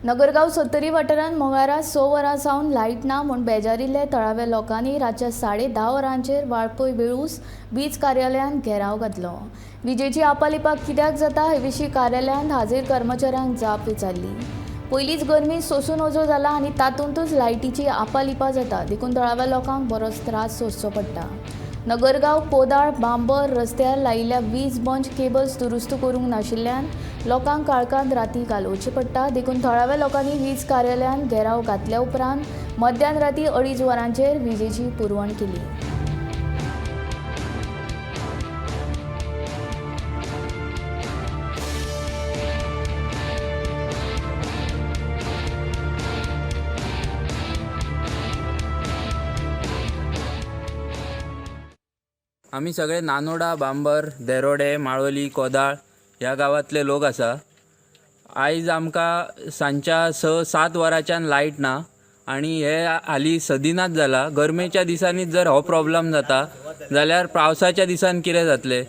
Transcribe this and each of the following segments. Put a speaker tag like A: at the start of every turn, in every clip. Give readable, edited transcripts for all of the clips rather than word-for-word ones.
A: नगरगांव सत्तरी वाठारांत मंगळारा 6 वरां सावन लायट ना म्हूण बेजारिल्ल्या थळाव्या लोकांनी रातच्या 10:30 वरांचेर वाळपय वेळूस वीज कार्यालयांत घेराव घातलो. विजेची आपालिपा कित्याक जाता हे विशीं कार्यालयांत हाजीर कर्मचाऱ्यांक जाप विचारली. पयलींच गरमी सोंसूं नजो जाला आनी तातूंतच लायटीची आपालिपा जाता, देखून थळाव्या लोकांक बरोच त्रास सोंसचो पडटा. नगरगांव कोदाळ बांबर रस्त्यार लायिल्ल्या वीज बंच केबल्स दुरुस्त करूंक नाशिल्ल्यान लोकांक काळखांत राती घालोवची पडटा, देखून थळाव्या लोकांनी वीज कार्यालयांत घेराव घातल्या उपरांत मध्यान राती 2:30 वरांचेर विजेची पुरवण केली.
B: आमी सगळे नानोडा, बांबर, देरोडे, माळोली, कोदाळ ह्या गांवांतले लोक आसा. आयज आमकां सांजच्या 6-7 वरांच्यान लायट ना आनी हे हालीं सदिनाच जाला. गरमेच्या दिसांनी जर हो प्रॉब्लम जाता जाल्यार पावसाच्या दिसान कितें जातलें?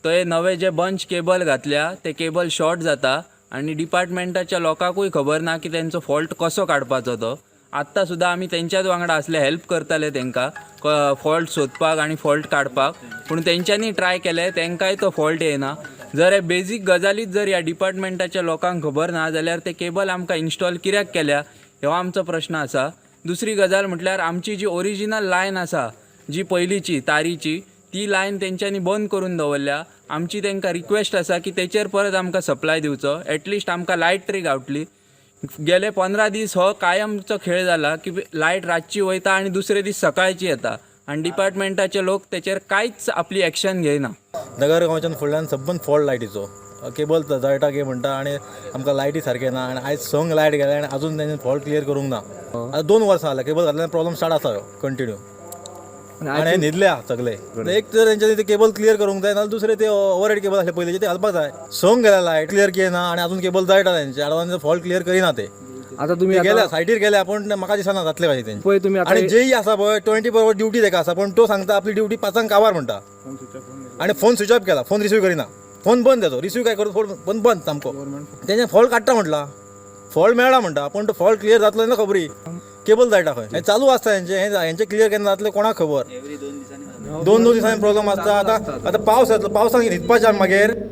B: थंय नवे जे बंच केबल घातल्या ते केबल शॉर्ट जाता आनी डिपार्टमेंटाच्या लोकांकूय खबर ना की तेंचो फॉल्ट कसो काडपाचो तो. आत्तां सुद्दां आमी तेंच्याच वांगडा आसले, हेल्प करताले तेंकां फॉल्ट सोदपाक आनी फॉल्ट काडपाक, पूण तेंच्यांनी ट्राय केलें, तेंकांय तो फॉल्ट येयना. जर हे बेजीक गजालीच जर ह्या डिपार्टमेंटाच्या लोकांक खबर ना जाल्यार ते केबल आमकां इन्स्टॉल कित्याक केल्या हो आमचो प्रश्न आसा. दुसरी गजाल म्हटल्यार आमची जी ओरिजिनल लायन आसा, जी पयलींची तारीची, ती लायन तेंच्यांनी बंद करून दवरल्या. आमची तेंकां रिक्वेस्ट आसा की तेचेर परत आमकां सप्लाय दिवचो, एटलिस्ट आमकां लायट तरी गावतली. गेले 15 दीस हो कायमचो खेळ जाला की लायट रातची वयता आनी दुसरे दीस सकाळची येता आनी डिपार्टमेंटाचे लोक तेचेर कांयच आपली एक्शन घेयना.
C: नगर गांवच्यान फुडल्यान सबंद फॉल्ट लायटीचो, केबल जळटा की म्हणटा आनी आमकां लायटी सारकें ना आनी आयज संग लायट गेल्या आनी अजून तेंच्यानी फॉल्ट क्लियर करूंक ना. आतां 2 वर्सां जाल्या केबल घातल्यान प्रॉब्लम स्टार्ट आसा ह्यो कंटिन्यू आनी हे न्हिदल्या सगळे. एक तर तेंच्यांनी ते केबल क्लियर करूंक जाय, नाजाल्यार दुसरे ते ओवरहेड केबल आसले पयलींचे ते घालपाक जाय. संग गेल्या लायट क्लियर केना आनी अजून केबल जळटा तेंचे, आडवान फॉल्ट क्लियर करिना ते.
D: आता तुम्ही
C: ते गेल्या सायटीर गेल्या, पूण म्हाका दिसना जातले कशें तेंचे.
D: पळय तुम्ही आता
C: आनी जेई आसा पळय 24 वर ड्युटी तेका आसा, पूण तो सांगता आपली ड्युटी 5 काबार म्हणटा आनी फोन स्विच ऑफ केला, फोन रिसीव करिना, फोन बंद जातो, रिसीव काय करून फोन बंद सामको. तेंचे फॉल्ट काडटा म्हटला, फॉल्ट मेळ्ळा म्हणटा, पूण तो फॉल्ट क्लियर जातलो ना खबरी. केबल जायटा खंय, हें चालू आसता हेंचें, हेंचें क्लियर केन्ना जातलें कोणाक खबर. 2-2 दिसांनी प्रॉब्लम आसता. आतां आतां पावस येतलो, पावसान न्हिदपाचें आमी मागीर.